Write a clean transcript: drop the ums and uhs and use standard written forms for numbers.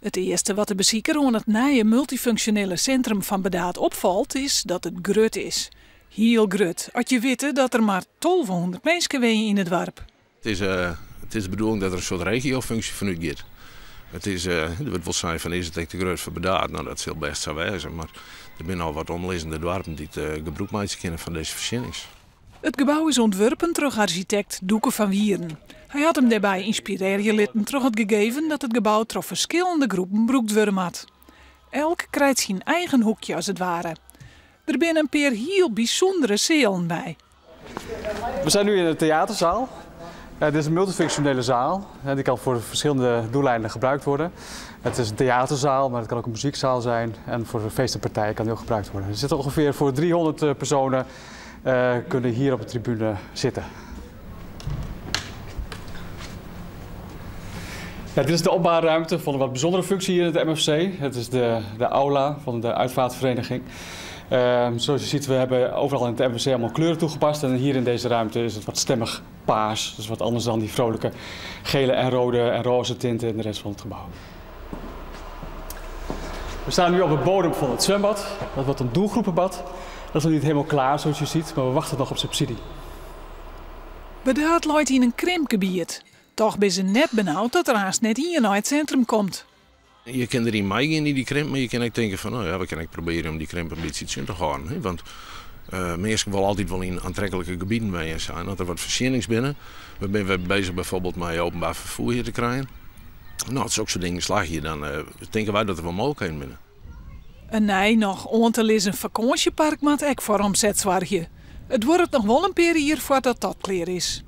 It earste wat de besiker oan it nije multyfunksjonele sintrum fan Burdaard opfalt is dat it grut is. Hiel grut, as je witte dat der mar 1200 minsken wenje yn it doarp. It is, it is de bedoeling dat der in soart regiofunksje fanút giet. It is, der wurdt wol sein fan is it ek te grut foar Burdaard? No, dat sil bêst sa wêze, mar der binne al wat omlizzende doarpen dy't gebrûk meitsje kinne fan dizze foarsjennings. It gebou is ûntwurpen troch arsjitekt Doeke van Wieren. Hy hat him dêrby ynspirearje litten troch it gegeven dat it gebou troch ferskillende groepen brûkt wurde moat. Elk krijt syn eigen hoekje as it ware. Der binne in pear hiel bysûndere sealen by. We zijn nu in de theaterzaal. Dit is een multifunctionele zaal. Die kan voor verschillende doeleinden gebruikt worden. Het is een theaterzaal, maar het kan ook een muziekzaal zijn. En voor feesten en partijen kan die ook gebruikt worden. Er zitten ongeveer voor 300 personen kunnen hier op de tribune zitten. Ja, dit is de opbaarruimte van een wat bijzondere functie hier in het MFC. Het is de aula van de uitvaartvereniging. Zoals je ziet, we hebben overal in het MFC allemaal kleuren toegepast. En hier in deze ruimte is het wat stemmig paars. Dus wat anders dan die vrolijke gele en rode en roze tinten in de rest van het gebouw. We staan nu op de bodem van het zwembad. Dat wordt een doelgroepenbad. Dat is nog niet helemaal klaar, zoals je ziet, maar we wachten nog op subsidie. Burdaard leit yn in krimpgebiet. Toch binne se net benaud dat der hast net ien nei it sintrum komt. Je kinne deryn meigean yn dy krimp, mar je kinne ek tinke fan, no ja, we kinne ek probearje om dy krimp in bytsje tsjin te hâlden. Hè? Want minsken wolle altyd wol yn oantreklike gebieten wenje. En as der wat foarsjennings binne, we binne wer bezich bijvoorbeeld mei openbaar ferfier hjir te krijen. No, as sokke dingen slagje, dan tinke wy dat der wol mooglikheden binne. In nij noch oan te lizzen fakânsjepark moat ek foar omset soargje. It duorret noch wol in pear jier foardat dat klear is.